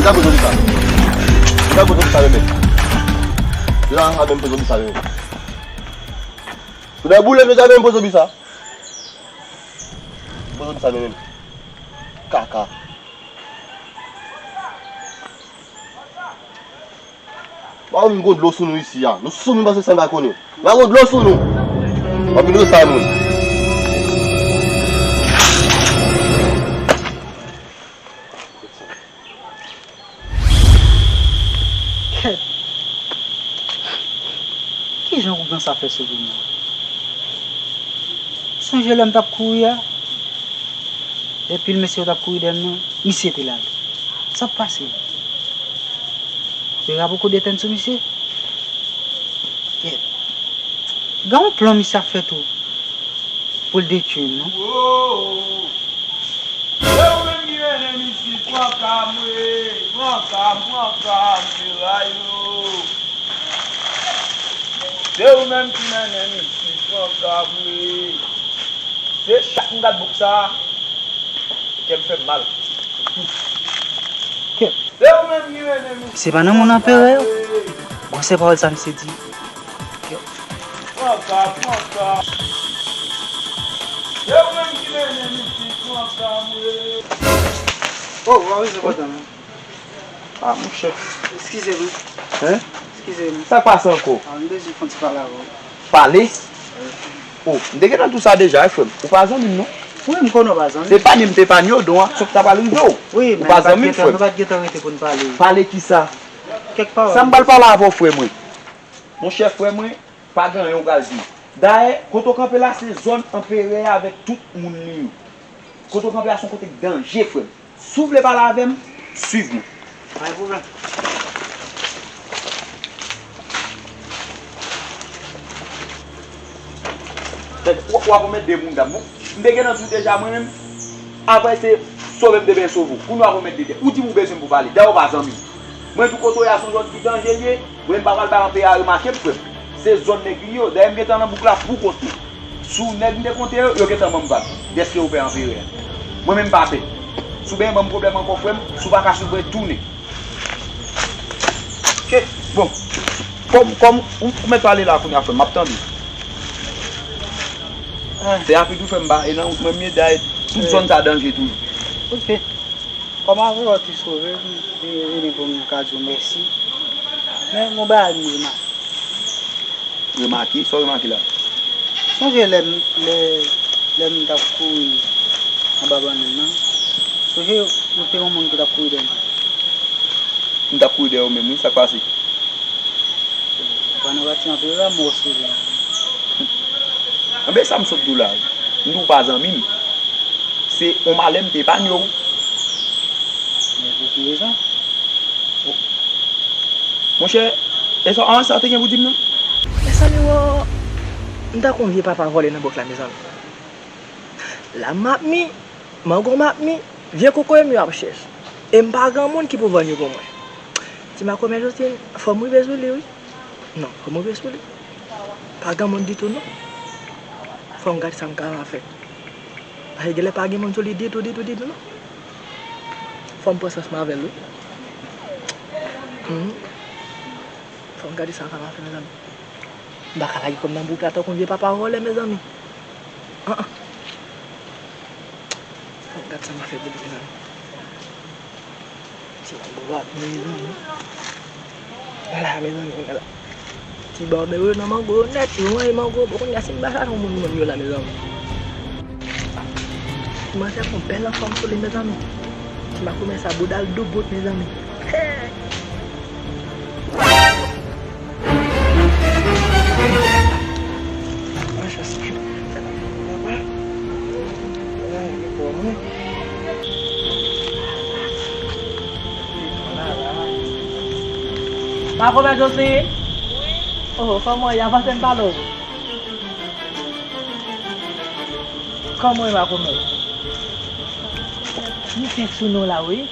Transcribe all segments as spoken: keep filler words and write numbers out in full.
Sa poze w sa. Sa poze w sa, menm. Sa menm poze w sa, menm. Ou nan boule, sa menm poze w sa. Poze w sa, menm. Kaka. Ba, m gon dlo sou nou isi a. Nou sou nou pase sa m pa konnen. Ba, gon dlo sou nou. W ap vin refa moun. Kèt! Kijan ougan sa fè sove m nan? Sonje lè m t ap kouri a? Lè pil mesye yo t ap kouri dèyè m nan, misye te lage. Sa k pase? Opera poko detenn sou misye? Kèt! Gen yon plan misye ap fè tou pou l detwi m, non? Se ou menm ki mennen m isi, pran ka m wi, pran ka m, pran ka m, feray yo. Se ou menm ki mennen m isi, pran ka m wi. Se chak m gad bouk sa, kè m fè m mal. Kè. Se ou menm ki mennen m isi. Se pa nan moun anperè yo. Gwosè pawòl sa misye di. Pran ka, pran ka. Se ou menm ki mennen m isi, pran ka m wi. Oh, w a wi, se pòtan, non? Ah, monchè. Eskize m. Hein? Eskize m. Sa k pase ankò? Ah, m bezwen fè yon ti pale avè w. Pale? Oh, m te gentan di w sa deja, wi, frè m. Ou pa zanmi m, non. Wi, m konnen w pa zanmi m. Epanye m, te epanye w, don aksyon ki ta pral rive w. Wi, men nou pa t gentan, nou pa t gentan rete pou n pale. Pale kisa? Kèk pawòl. Sa m pral pale avè w, frè mwen. Monchè, frè mwen, pa gen anyen w pral di. Dayè, kote w kanpe la, se zòn anperè a avèk tout moun li yo. Kote w kanpe la, se yon kote k danje, frè m. Si w vle pale avè m, swiv mwen. Pa gen pwoblèm. Tande, w, w ap anmède moun, dam. Bon, m te gentan di w deja, mwen menm, apre se sove m te byen sove w. Kounye a w ap anmède tèt. Ou di m ou bezwen m pou pale. Dayè, w pa zanmi m. Mwen tou kote w ye a, se yon zòn ki danje l ye. Mwen m pa pral bay anperè a remake m, frè m. Se zòn nèg li yo. Dayè, m gentan nan bouk la pou kont mwen. Si w nèg m te konte yo, yo gentan ban m vag. Dèske yo pè anperè a. Mwen menm m pa pè. Si w benyen ban m pwoblèm ankò, frè m, si w pa ka swiv mwen, tounen. Ok. Bon. Kòm, kòm ou, ou mèt pale la kounye a, frè m, m ap tande. Ah. Se rapid wi, frè m, ba, e nan wout mwen m ye, dayè, tout zòn sa danje toujou. Ok. Kòm avè w te sove m, m vini pou m ka di w mèsi. Men, gon bagay m remake. Remake? Sa w remake la? Sonje lè m, lè, lè m t ap kouri anba bannann nan? Sonje ou te yon moun ki t ap kouri dèyè m? M t ap kouri dèyè w menm, wi, sa k pase? Ou pa nan pati anperè a, m wè w sove m. Anben, sa m sot di w la, m di w pa zanmi m. Se yon malè m te epanye w. Men pou ki rezon? Monchè, e sa, an, sa w te gen pou di m nan? Mezanmi, wo, m tankou yon vye papa vòlè nan bòk la, mezanmi. Lam m ap mi, mango m ap mi, vye kokoye m yo ap chèch. E m pa gen moun ki pou vann yo pou mwen. Ti makomè Josline, fò m rive sou li, wi. Non, fò m rive sou li. Pa gen moun ditou, non. Fò m gade sa m ka fè. Paske genlè pa gen moun sou li ditou, ditou, ditou, non. Fò m pran sans m avè l, wi. Mhm. Fò m gade sa m ka fè, mezanmi. M pa ka lage kò m nan bouk la tankou yon vye papa vòlè, mezanmi. An, an. Fò m gade sa m ka fè pou li, mezanmi. Ti mango va vini, mezanmi. Ala, mezanmi, ala. Ti bòdè yo nan mango yo nèt, yo manyen mango. Bon, kounye a, si m pa chache yon moun vann yo la, mezanmi. Kòmanse ap yon bèl anfòm sou li, mezanmi. Ti makomè sa, bouda l doubout, mezanmi. Hey! Makomè Joseline? Wi. Oh, kòman w ye? Avanse m pale w. Kòman w ye, makomè? M fèk sou non w la, wi.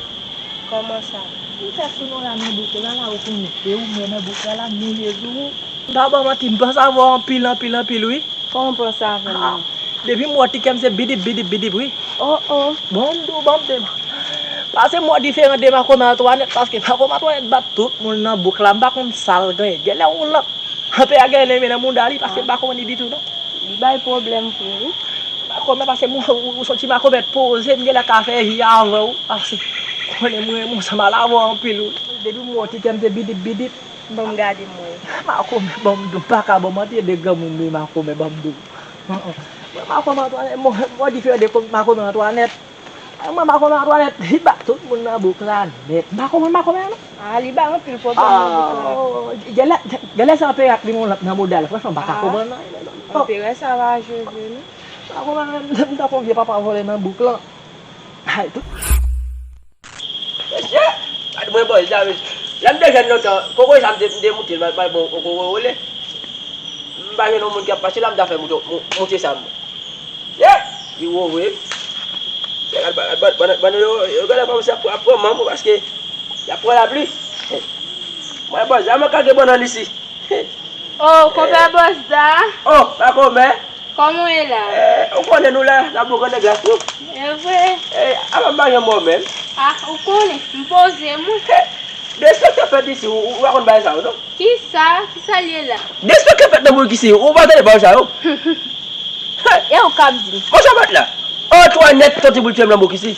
Kòman sa? M fèk sou non w la nan bouk la, la ou konnen. E ou menm nan bouk la, la m mele sou ou. M pa ba w manti, m panse avè w anpil, anpil, anpil, wi. Kòman w panse avè m nan? Depi m wè w, ti kè m se bidip, bidip, bidip, wi. Oh, oh. Bon, m di w, bon, m te, Pase mò diferan de makomè Antwanèt, paske makomè Antwanèt bat tout moun nan bouk la, m pa konn sa l genyen. Genlè yon lanp anperè a genyen nan mouda li, paske m pa konprann li ditou non. Li bay pwoblèm vre wi. Makomè, pase m wè w, w se yon ti makomè poze, m genlè ka fè vi avè w, paske konnen m renmen w, sa m al avè w anpil wi. Depi m wè w ti kè m te bidip bidip. Ban m gade m wè. Makomè, ban m di w, m pa ka ba w manti, e de granmoun m ye, makomè, ban m di w. Mwen makomè Antwanèt, mwen, mwen diferan de makomè Antwanèt. Mwen makomè Antwanèt, li bat tout moun nan bouk la nèt. M pa konprann makomè a non. Ah, li bay anpil pwoblèm nan bouk la. Ah, genlè, genlè se anperè a ki gen yon lanp nan mouda l. Franchman, m pa ka konprann non. Anperè sa pa jwe vre non. Makomè, m tankou yon vye papa vòlè nan bouk lan. Ay, tout. Mesye! Gad mwen bòz la, mesye. Lè m te jèn lontan, kokoye sa m te, m te moute l, m al, m al pran kokoye wole. M pa jwenn yon moun ki ap pase la, m ta fè moute, mou-, moute sa m. Ye! Li wo vre. Ye, gad, gad, gad, bann, bann yo, yo genlè kòmanse ap, ap pran manm, paske y ap pran lapli. Mwen bòz la, mwen kage bannann isi. Oh, konpè Bòzda. Oh, makomè. Kòman w ye la? Eh, ou konnen nou la, nan bouk Grande Glace nou. E vre? Eh, apa m pa gen mò menm. Ah, ou konnen, m poze m wi. Eh, despektak fèt isi, ou, ou pa konn bagay sa yo non. Kisa? Kisa l ye la? Despektak fèt nan bouk isi, ou pa tande pawòl sa yo. E ou k ap di m. Monchè, bat la. Antwanèt, tante boul tchèm nan bouk isi.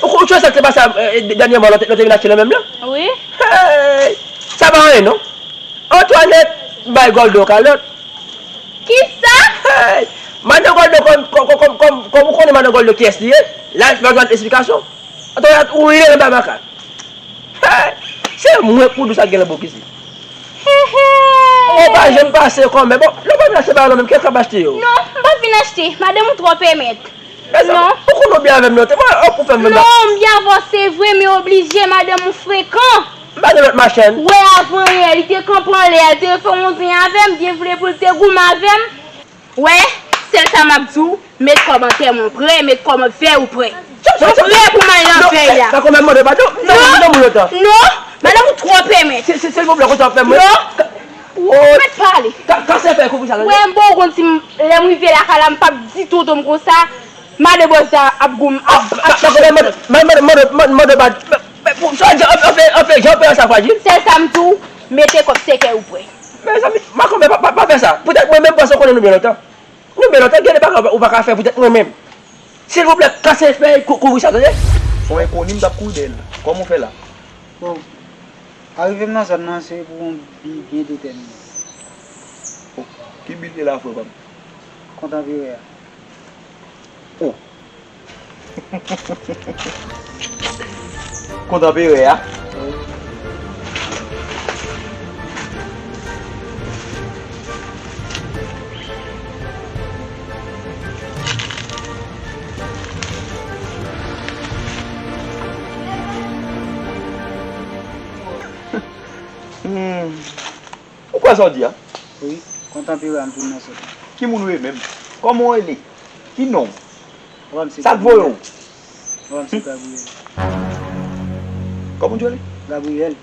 Ou, ou tchwe sa k te pase, eh, dènyèman, lè w te, lè w te vin achte nan menm lan? Wi. Hey! Sa pa anyen non. Antwanèt bay Gòldo kalòt. Kisa? Hey! Madan Gòldo, kòm, kòm, kòm, kòm, kòm, kòm ou konnen madan Gòldo kiyès li ye, la, l ap jwenn esplikasyon. Antwanèt, ou rele nan bay makak. Hey! Se mwen k pou di w sa k gen nan bouk isi. Ou pa janm pase kòmè. Bon, lè w pa vin achte bagay la menm, kiyès k ap achte yo? Non, m p ap vin achte. Madanm ou twò pèmèt. Mezanmi, ou konn ou byen avè m non, te mwen, ou fè m vin ba. Non, m byen avè w, se vre, men oblije, madanm ou frekan. M pa gen lòt machann. Wè, avan yè, li te kanpe anlè a, li te fè yon zen avè m, byen vle pou l te goumen avè m. Wè, sèl sa m ap di w, met kòb an tè mwen, ou prè, met kòb an vèy ou prè. Ou prè pou m al nan vèy la. Sa kòmè mande padon, m ta konn moun lontan. Non, madanm ou twò pèmèt. Se, se, se pwoblèm konsa w ap fè m, wi. Non. Mèt pale. Ka, ka se fè kouvri sa, tande. Wè, m bon konn si m, lè m rive lakay la, m p ap di tonton m konsa. Madan Bòzda ap gou m, ap, ap chache. Mande, mande, mande, mande, mande, sa di, anfen, anfen, jan pè sa frajil. Sèl sa m di w, mete kòb sèkèy ou prè. Mezanmi, makonbè, pa, pa, pa fè sa. Poutèt mwen menm, paske w konnen nou byen lontan. Nou byen lontan, gen de bagay ou pa ka fè poutèt mwen menm. Silvouplè, kase fèy, kou-, kouvri sa, tande? Se yon enkoni m t ap kouri dèyè l. Kòman w fè la? Bon, arive m nan zòn nan, se pou yon bi byen detèmine. Oh, ki bi l ye la, frè pa m? Kont anperè a. Oh. Kont anperè a? Wi. Hmm. Ou kwè sa w di a? Wi, kont anperè a m tounen sot. Ki moun ou ye menm? Kòman w rele? Ki non w? Papa m se Gabriyèl. Sa k voye w? Papa m se Gabriyèl. Kòman w di w rele? Gabriyèl.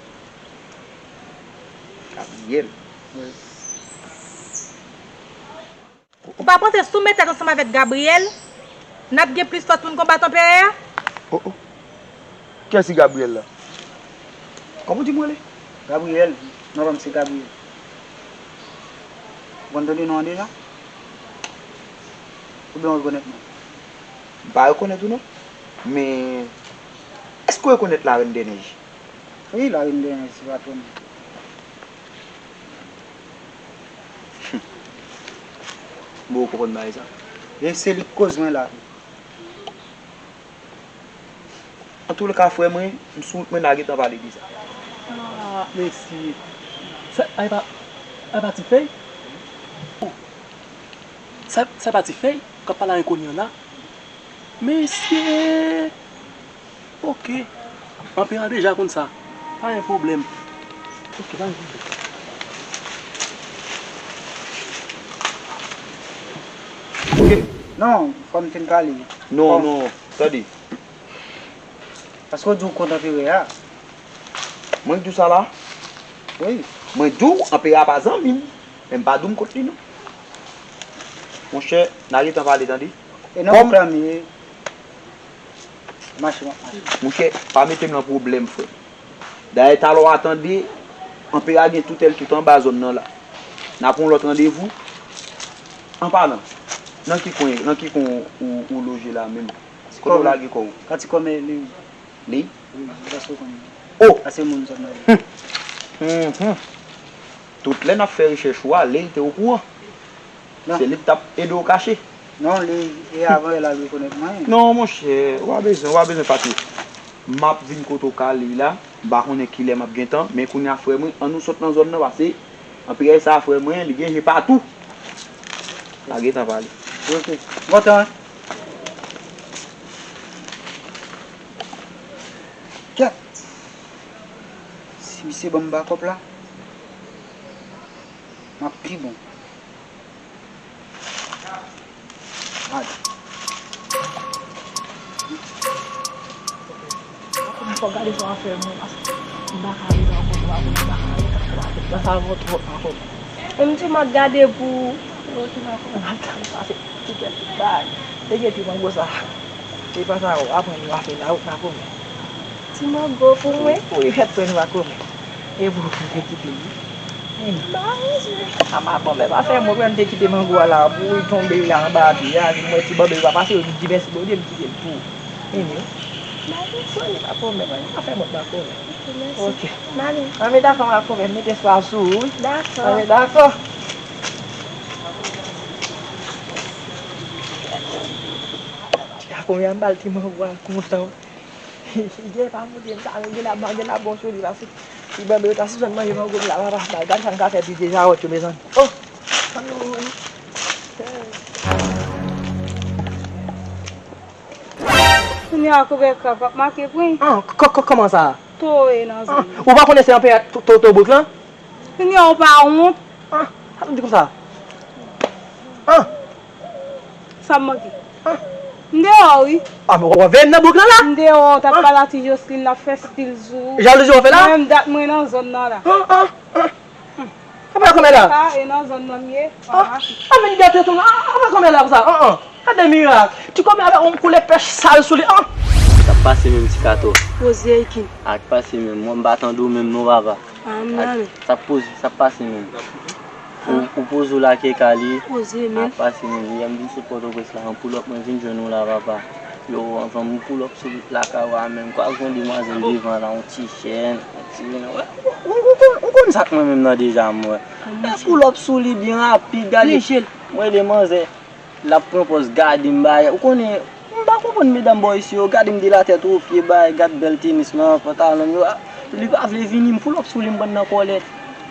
Gabriyèl. Wi. Ou pa panse si w met tèt ansanm avèk Gabriyèl, n ap gen plis fòs pou n konbat anperè a? Oh, oh. Kiyès ki Gabriyèl la? Kòman w di m rele? Gabriyèl. Non, papa m se Gabriyèl. Ou konn tande non an deja? Oubyen w rekonèt mwen? M pa rekonèt ou non. Men, èske w rekonèt Larèn dè Nèj? Wi, Larèn dè Nèj, se patwòn mwen. Bon, ou konprann bagay sa. E se li k koz mwen la tou. Antouleka, frè mwen, m sou wout mwen la, gentan pale de sa. Ah, mesye. Sa, a, e pa, a, e pa Ti Fèy? Oh. Sa, sa e pa Ti Fèy k ap pale a enkoni an la? Mesye! Ok. Anperè a deja konn sa. Pa gen pwoblèm. Ok, pa gen pwoblèm. Ok. Non, fò m fin pale. Non, non. Tande. Paske w di w kont anperè a. Mwen k di w sa la? Wi. Mwen di w anperè a pa zanmi m. Men m pa di w m kont li non. Monchè, n a gentan pale, tande. E nan bouk la m ye. Mache, m ap mache. Monchè, pa mete m nan pwoblèm, frè. Dayè, talè w a tande, Anpera gen toutèl tout anba zòn nan la. N a pran yon lòt randevou. An palan, nan ki kwen, nan ki kwen ou, ou loje la menm? Kote w lage kò w? Kati kòmè li. Li? Wi, paske w konn. Oh! Paske moun zòn nan. Mhm. Tout lè n ap fè rechèch ou a, Ley te okouran. Non. Se li k t ap ede w kache. Non, li, e avan yè l al rekonèt mwen. Non, monchè, w a bezwen, w a bezwen pati. M ap vin kote w ka Ley la, m pa konnen kilè m ap gen tan, men kounye a frè mwen, an nou sot nan zòn nan, pase anpil sa frè mwen, li gen je patou. Pa gen tan pale. Ok. Bon tan, wi. Kèt! Si misye ban m bakòp la, m ap pi bon. Gad. Fò gade sa w ap fè mwen, paske m pa ka rive ankò, m pa konnen m pa ka rive ankò, m pa konnen sa vòt vòt ankò. Menm ti m ap gade pou ou. Yo, ti m ap konnen ap gade sa, se ti kèk bagay. Te gen ti mango sa. E pa sa, w aprann nou afè la, ou pa konnen. Ti mango pou mwen. Ou, ou fèt pran nou pa konnen. E pou ou te kite li. Mezanmi. A ma bon, men pa fè mwen pran te kite mango a la, pou li tonbe la anba pye a, vin mwen ti bòbe pa pase, yo di mèsi Bondye, m kite l pou ou. Mezanmi. Mezanmi, pa pwoblèm, pa fè mwen pa konnen. Ok, mèsi. Ok. Mami. Mami, dakò, pa pwoblèm, mete swa sou ou, wi. Dakò. Mami, dakò. Ti a konbyen m ba l ti mango a kontan. Li gen pa monte, m ta gen la, gen la bon sou li, paske li ban yo ta sispann manje mango m la, papa, gad sa m ka fè pi deja wòt yo, mezanmi. Oh! Kounye a kouvè krab ap make pwen. Ah, k-, k-, kòman sa? Towe nan zòn. Ah, ou pa konnen se anpè to, to, to bouk lan? Kounye a ou pa wont? Ah, sa vle di konsa? Ah! Sa m manke? Ah! M deyò, wi. Ah, men w ap veye m nan bouk lan la? M deyò, w t ap pale a ti Joslin, l ap fè stil sou ou. Jalouzi w ap fè la? Mwen menm dat mwen nan zòn nan la. Ah, ah, ah. Apa kòmè la? Ah, e nan zòn nan m ye. Ah, ah, men gate tou la. Ah, apa kòmè la konsa? Ah, ah. Gade mirak. Ti kòmè avèk yon koulè pèch sal sou li. Ah. Sa pase menm ti kato. Poze Ekin. Ak pase menm. Mwen m pa tande w menm non papa. Ah, m nan men. Sa poze, sa pase menm. Ou, ou poze w la ke kale. Poze menm. Apa se menm. Yè m vin sot Pòtoprens la, an pull up mwen vin jwenn ou la papa. Yo, anvan m pull up sou lakay ou a menm. Kwa yon demwazèl devan la, yon ti chèn, yon ti vin. Ou, ou, ou, ou konn sa k mwen menm nan deja mwen. An pull up sou li byen rapid, gade. Mwen demanzè. L ap pran pòz gade m bagay. Ou konnen, m pa konprann medam bò isi yo. Gade m de latèt o pye bagay, gad bèl tenis m nan, pantalon m yo. Ah, li pa vle vini, m pull up sou li, m pran nan kòlèt.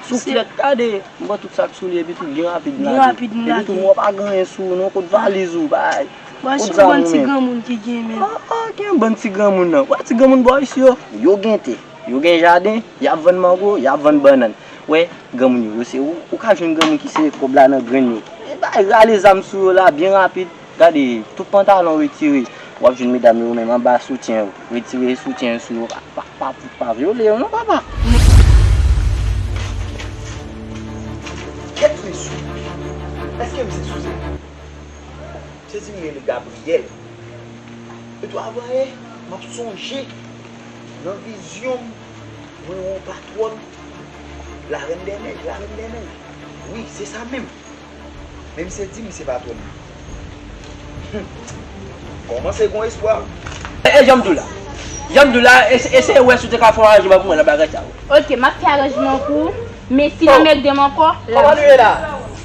Souflèt, gade, m pran tout sa k sou li, epi tou byen rapid m lage. Byen rapid m lage. Epi tou m wè pa gen anyen sou ou non, kot valiz ou, bagay. Kot zam ou menm? Bon, se yon bann ti granmoun ki gen menm. Ah, ah, gen bann ti granmoun nan. Wè ti granmoun bò isi yo, yo gen tè. Yo gen jaden, y ap vann mango, y ap vann bannann. Wè, granmoun yo, yo se, ou, ou ka jwenn granmoun ki sere kòb la nan grenn yo. E bay rale zam sou yo la, byen rapid. Gade, tout pantalon retire. W ap jwenn medam yo menm anba soutyen yo. Retire soutyen yo sou yo. Pa, pa, pa, pa vyole yo non, papa. Kèt mesye. Èske misye sou zye? Sezi m rele Gabriyèl. Etou avan yè, m ap sonje nan vizyon m, mwen wè yon patwòn, larèn dè nèj, larèn dè nèj. Wi, se sa menm. Men misye di m se patwòn nan. Hum. Kòmanse gon espwa. E, e, jan m di w la. Jan m di w la, ese-, eseye wè si w te ka fè yon aranjman pou mwen nan bagay sa yo. Ok, m ap fè aranjman pou ou, men si nan mèg de m ankò, la. Kòman nou ye la?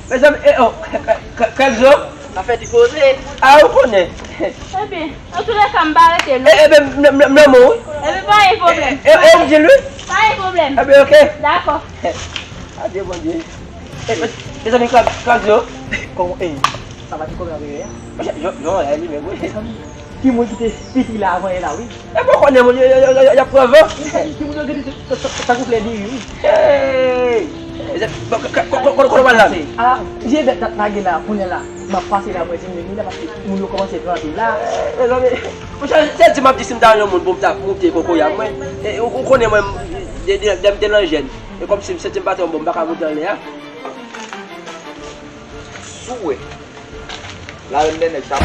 Mezanmi, e, oh, k-, k-, k-, kèk zo? Afè ti koze. A, ou konnen. Ebyen, antoulèka, m pa rete, non. E, ebyen, m, m, m, m, wi. Ebyen, pa gen pwoblèm. E, e, ou di l, wi? Pa gen pwoblèm. Ebyen, ok. Dakò. Adye, Bondye. E, e, mezanmi, Krak, Krak zo. Kòman, e, sa va ti koze avè yè? Yo, yo, e, li menm, wi. Mezanmi. Ki moun ki te piti la avan yè la, wi. E bon, konnen moun yo, yo, yo, yo, y ap pran van. Ki moun yo gen tankou flè diri, wi. Hey! Bon, kote w pral la? A, vye bèt dat lage la, kounye a la. M ap pase la, mwen di, men, men, paske moun yo kòmanse vle antre la. Mezanmi, monchè, se di m ap di si m ta yon moun pou m ta moute kokoya mwen. E, ou, ou konnen mwen, de, de, de, m te nan jèn. E kòmsi m santi m pa te yon bon, m pa ka moute anlè a. Sou wè. Larèn dè nèg sa.